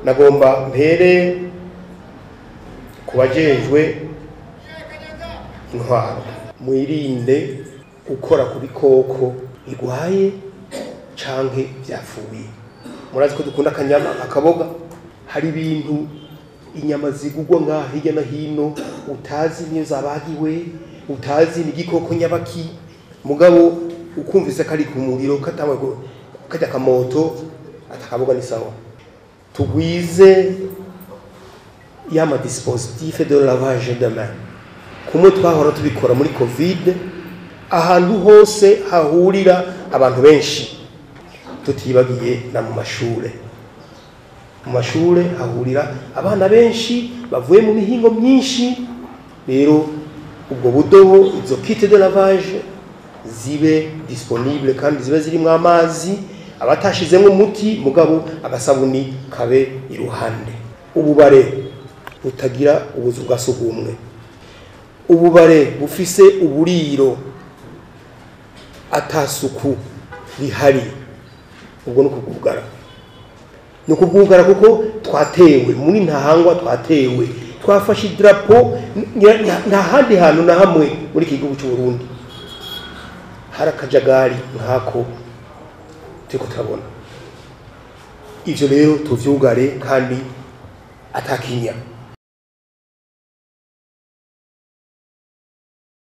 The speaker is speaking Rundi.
Nagomba mpere kubajejwe intwaro, mwirinde gukora ku bikoko bigwaye canke vyapfuye. Murazi ko dukunda akanyama akaboga, hari ibintu inyama zigugwa ngaha hirya no hino utazi niyo zabagiwe, utazi ni igikoko nyabaki, mugabo ukumvise kari ku muriro katangwe kajya kamoto atakaboga ni sawa. Tugwize yama dispositif de lavage de main kumwe twahora tubikora muri Covid, ahantu hose hahurira abantu benshi, tutibagiye na mu mashure. Mu mashure hahurira abana benshi bavuye mu mihingo myinshi, rero ubwo budobo, izo kit de lavage zibe disponible kandi zibe zirimwo amazi, abatashizemwo umuti mugabo agasabuni kabe iruhande. Ububare butagira ubuzu bwa sugumwe, ububare bufise uburiro atasuku rihari, ubwo ni ukubwugara. Ni ukubwugara kuko twatewe muri Ntahangwa, twatewe twafashe idarapo, nta handi hantu na hamwe muri iki gihugu cy'u Burundi hari akajagari nk'ako turiko turabona. Ivyo rero tuvyugare kandi atakinya.